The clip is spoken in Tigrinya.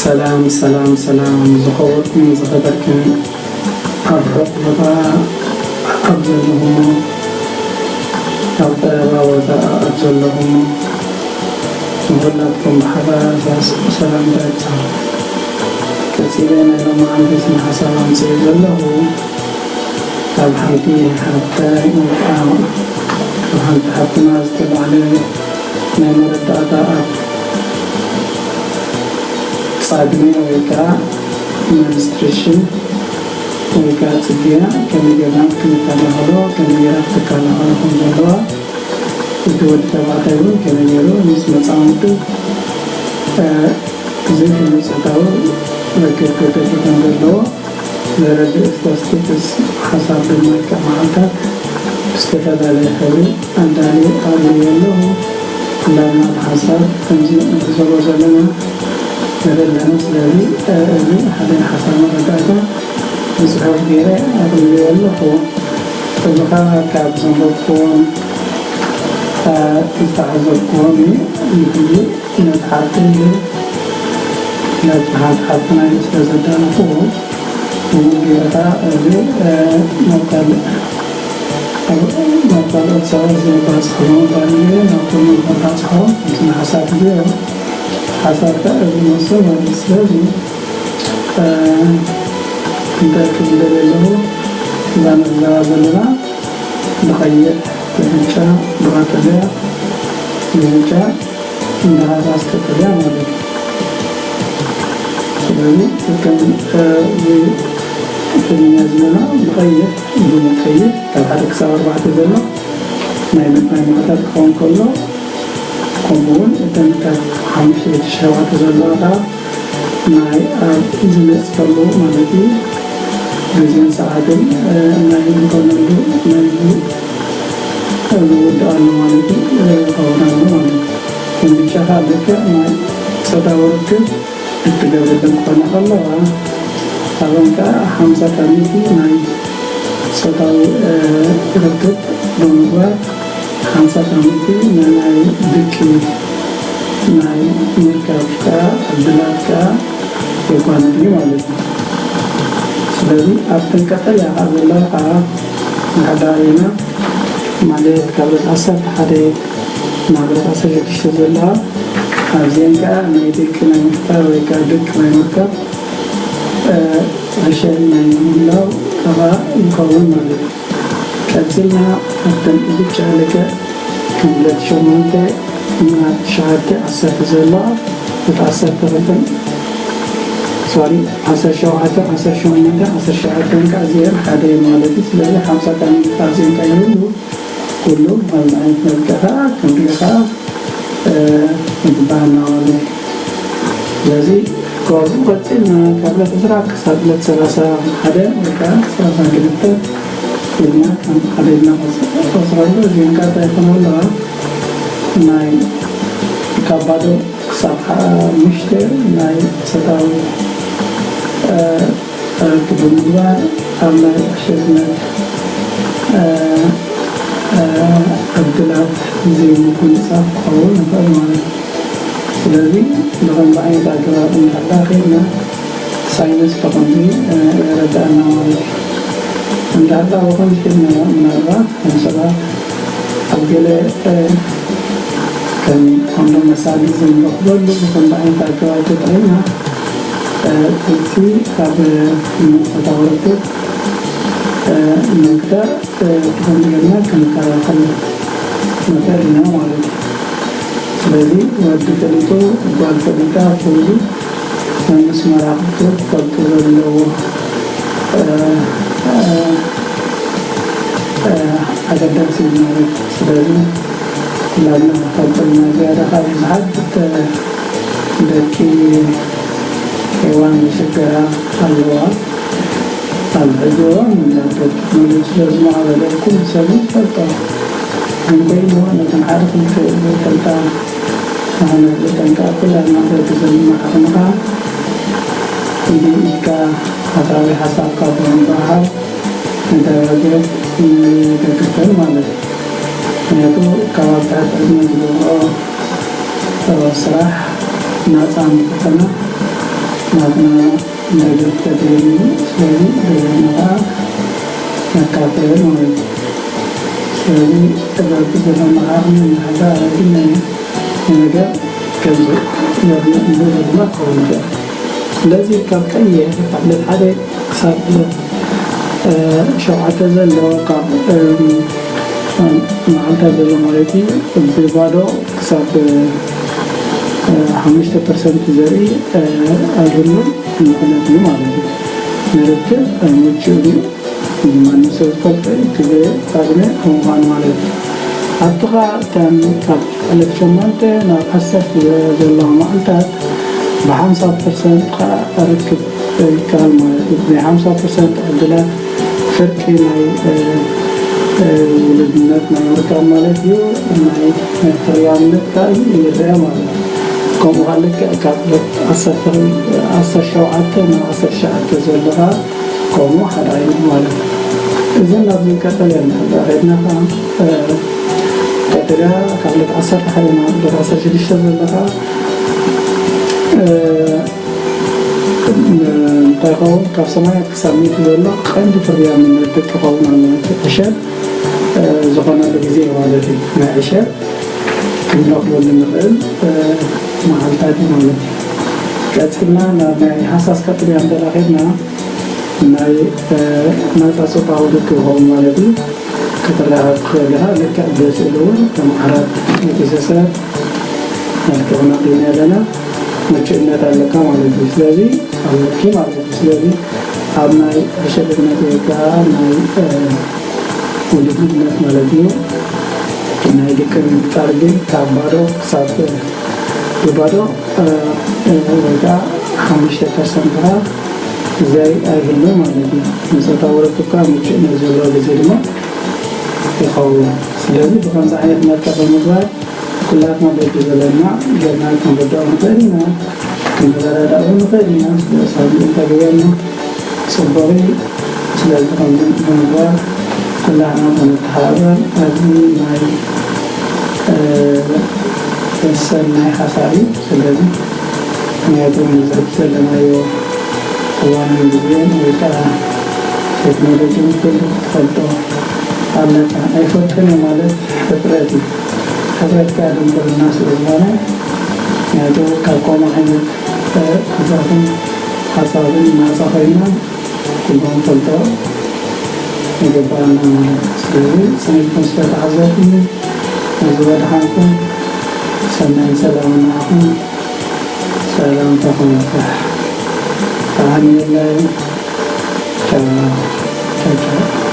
ሰላም ሰላም ሰላም፣ ዝኸበርኩም ዝኸበርክን ኣብ ርሑቕ ቦታ ኣብ ዘለኹሞ፣ ኣብ ቀረባ ቦታ ኣብ ዘለኹሞ ንኹላትኩም ብሓባር ሰላምታ ይብጻሕ። ቀጺለ ናይ ሎማዓንቲ ስነ ሓሳብ ኣምጽእ ዘለኹ ካብ ሓንቲ ሓፍታይ ወይ ከዓ ካብ ሓንቲ ሓፍትና ዝተባህለ ናይ መረዳእታ ኣብ ጻግሚ ወይ ከዓ መንስትሬሽን ወይ ከዓ ጽግያ ከመይ ጌርና ክንከላኸሎ፣ ከመይ ጌራ ክትከላኸሎ ከም ዘለዋ እቲ ወዲ ተባዕታይ እውን ከመይ ጌሩ ምስ መጻምድቱ ዘይተመጸታዊ ርክብ ክገብር ከም ዘለዎ ዘረድእ ስታስቲክስ ሓሳብ ድማ ካብ መዓልታት ብዝተፈላለየ ሕብሪ ኣዳልየ ኣርእዮ ኣለኹ። ዕላማ እቲ ሓሳብ ከምዚ ንዕዘቦ ዘለና ዘረለና። ስለዚ እዚ ሓደ ሓሳብ መረዳእታ ብጽሑፍ ገይረ ኣቕሪበዮ ኣለኹ። እዚ ኸኣ ካብ ዘንበብኩዎም ዝተዓዘብኩዎም እዩ። ንሕጂ ነቲ ሓፍተይ ነቲ ሓፍትና እዩ ስለ ዘዳለኹዎ፣ እዚ ጌርካ እዚ ናብ ካልእ ናብ ካልኦት ሰባት ዘይባጽሕ ብምባል እዩ ናብ ኩሉ ንኸባጽሖ እቲ ሓሳብ እዚ ሓሳብካ እዚ መስል ማለት። ስለዚ እንታይ ክብል ደልየ ኣለኹ? እዛ ንዕዘባ ዘለና ብቐይሕ፣ ብብጫ፣ ብቐጠልያ፣ ብብጫ፣ እንዳሃራ ዝተጠልያ ማለት እዩ። ስለዚ ከም እዚ ትግርኛ ዝብለና ብቐይሕ፣ ብቀይሕ ካብ ሓደ ክሳብ ኣርባዕተ ዘሎ ናይ ምጥናይ ማዕታት ክኸውን ከሎ፣ ከምኡ እውን እተን ካብ ሓሙሽተ ክሳብ ሸውዓተ ዘለዋ ከዓ ናይ ኣብ ዝመፅከሉ ማለት እዩ። ግዜን ሰዓትን ናይ ዝኾነሉ ናይ ዝውድኣሉ ማለት እዩ። ከውዳሉ ማለት እዩ። ከም ብጫ ከዓ ልክዕ ናይ ፆታዊ ርክብ እትገብረለን ክኾና ከለዋ፣ ኣብን ከዓ ሓምሳ ካብ ሚእቲ ናይ ፆታዊ ርክብ ብምግባር ሓምሳ ካብ ሚእቲ ናይ ድቂ ናይ ምርካብ ከዓ ዕድላት ከዓ የጓንፍ እዩ ማለት እዩ። ስለዚ ኣብተን ቀጠልያ ከዓ ዘለዋ ከዓ ንሕዳር ኢና ማለት ካብ ዕለት ዓሰርተ ሓደ ናብ ዕለት ዓሰርተ ሽዱሽተ ዘለዋ ኣብዚአን ከዓ ናይ ድቂ ናይ ምፍጣር ወይ ከዓ ድቂ ናይ ምርካብ ዕሸል ናይ ምህላው ጠባእ ይኸውን ማለት እዩ። ቀጺልና ኣብተን ብጫ ልክዕ ከም ዕለት ሸሞንተ ናብ ትሽዓተ ዓሰርተ ዘለዋ፣ ዕለት ዓሰርተ ክልተ ሶሪ ዓሰርተ ሸውዓተ ዓሰርተ ሸሞንተ ዓሰርተ ትሽዓተ ከዓ እዚአን ሓደ ማለት እዩ። ስለዚ ሓምሳ ካብ ሚእቲ ካብዚአን እንታይ ይህሉ? ኩሉ ኣብዚ ዓይነት መልክዕ ከዓ ክንሪኦ ከዓ ይግባኣና ማለት እዩ። ስለዚ ካብኡ ቀፂልና ካብ ዕለት ዕስራ ክሳብ ዕለት ሰላሳ ሓደ ወይ ከዓ ሰላሳ ክልተ ኢልና ከም ሓደ ኢልና ቆፅረሉ። እዚአን ከዓ እንታይ ይኾና ኣለዋ? ናይ ካብ ባዶ ክሳብ ሓሙሽተ ናይ ፆታዊ ርክብ ብምግባር ኣብ ናይ ዕሸልነት ዕድላት ዘይምጉንፃፍ ክኸውን ይኽእል ማለት እዩ። ስለዚ ብኸምዚ ዓይነት ኣገባብ እንድሕር ከይድና ሳይንስ ብኸምዚ የረድኣና ማለት እዩ። እንድሕር ብኸምዚ ከይድና ምናልባት ከም ሰባት ኣብ ገለ ከም ኮንዶም መሳሊ ዝንረኽበሉ ብኸምዚ ዓይነት ኣገባብ ተጠቒምና እቲ ካብ ጾታዊ ርክብ ምግዳእ ብኸምዚ ጌርና ክንከላኸል ንኽእል ኢና ማለት እዩ። ስለዚ ወዲ ፈሊጡ ጓል ፈሊጣ ክብሉ ምስ መራኽብቱ ክፈልጡ ዘለዎ ኣገዳሲ እዩ ማለት እዩ። ስለዚ ኩላትና ክንፈልጠሉ ናይ ዝያዳ ካብ ብዙሓት ደቂ ሄዋን ዝሽገራ ኣለዋ። ኣብ ሕጂ እዋን ናብ ቴክኖሎጂ ስለ ዝማዕበለ ኩሉ ሰብ እዩ ዝፈልጦ። ግን ኮይኑ ነተን ሓደ ክልተ ዘይፈልጣ ንኽንፈልጠን ከዓ ኩላትና በብዘለና ዓቕምኻ ኢድ ኢድካ ሓሳዊ ሓሳብካ ብምብርሃር ንተባብዕ ንደግፈን ማለት እዩ። ምክንያቱ ካብ ኣብ ትሕቲ ዕድመ ዝገብርኦ ስራሕ ናፃ ንክኾና ናትና መደብ ተደልዩ፣ ስለዚ ደለና ከዓ ነካፍል ማለት እዩ። ስለዚ ተጋቢ ዘለና ዓቕሚ እናሕዳ ግን ነገር ከምዚ ዘድሊ እንዶ ዘድላ ክኸውን ይኽእል። ስለዚ ካብ ቀየ ካብ ዕለት ሓደ ክሳብ ዕለት ሸውዓተ ዘሎ ካብ መዓልታት ዘሎ ማለት እዩ። ብባዶ ክሳብ ሓሙሽተ ፐርሰንት ዘርኢ ኣይህሉን። ምክንያት እዩ ማለት እዩ። ንርክብ ኣይምችእን እዩ። ማንም ሰብ ዝፈልጦ እዩ። እቲ ፃግነ ከምዃኑ ማለት እዩ። ኣብቲ ኸዓ እተን ካብ ዕለት ሸሞንተ ናብ ዓሰርተ ዘለዋ መዓልታት ብሓምሳ ፐርሰንት ከዓ ርክብ ይከኣል ማለት እዩ። ናይ ሓምሳ ፐርሰንት ዕድላት ፍርቂ ናይ ውሉድነት ናይ ምርካብ ማለት እዩ። ናይ ፍርያምነት ከዓ ይረአ ማለት እዩ። ከምኡ ከዓ ልክዕ ካብ ዕለት ዓሰርተ ዓሰርተ ሸውዓተ ናብ ዓሰርተ ትሽዓተ ዘለኻ ከምኡ ሓደ ዓይነት ማለት እዩ። እዘን ናብዚ ቀጠልያ ንሕብራ ከድና ከዓ ቀጠልያ ካብ ዕለት ዓሰርተ ሓደ ናብ ዕለት ዓሰርተ ሽዱሽተ ዘለኻ እንታይ ይኸውን? ካብ ሰማንያ ክሳብ ሚእቲ ዘሎ ቀንዲ ፍርያምነት ደቂ ይኸውን ኣሎ። ዕሸል ዝኾነሉ ግዜ ማለት እዩ። ናይ ዕሸል ክንረኽበሉ ንኽእል መዓልታት እዩ ማለት እዩ። ቀፂልና ናብ ናይ ሃሳስ ቀጠልያ እንተላ ከድና ናይ ናፃ ፆታዊ ርክብ ይኸውን ማለት እዩ። ክትረኸብ ትኽእል ኢኻ። ልክዕ ብስእሊ እውን ከም ዓራት ቤተሰብ መልክዕ ነቕይና ኣለና። ምቹእነት ኣለካ ማለት እዩ። ስለዚ ኣለኪ ማለት እዩ። ስለዚ ኣብ ናይ ዕሸልነት ወይ ከዓ ናይ ውልድነት ማለት እዩ። ናይ ደቂ ምፍጣር ግን ካብ ባዶ ክሳብ ብባዶ ወይ ከዓ ሓሙሽተ ፐርሰንት ከዓ ዘይ ኣይህሉ ማለት እዩ። ንፆታዊ ርክብካ ምቹእነት ዘለዎ ግዜ ድማ ይኸውን። ስለዚ ብከምዚ ዓይነት መልክዕ ብምግባር ኩላትና በቢ ዘለና ጌርና ክንርድኦ ንኽእል ኢና፣ ክንረዳዳእ እውን ንኽእል ኢና። ስለዚ ሳቢ እንታይ ግበርና ፅቡቕ እዩ። ስለዚ ከምዚ ብምግባር ኩላትና ብምትሓባበር ኣብዚ ናይ ሰናይ ሓሳብ እዩ። ስለዚ ምክንያቱ ንዝሕት ዘለናዮ እዋንን ግዜን ወይ ከዓ ቴክኖሎጂ ኩሉ ክትፈልጦ ኣለካ። ኣይፈልጥን እየ ማለት ሕፍረት እዩ። ሕፍረት ከዓ ድንቁርና ስለ ዝኾነ ምክንያቱ ካብ ከምኡ ዓይነት ሕፍረትን ሓሳብን ናፃ ኮይና ኩሎም ፈልጦ ይግባኣና ማለት እዩ። ስለዚ ፅንኢልኩም ስለተዓዘብኩኒ ነዚ ወድሓንኩም ሰናይን ሰላምን ንዓኹም። ሰላም ተኾነተ ተሃንየለይ። ቻው ቻው ቻው።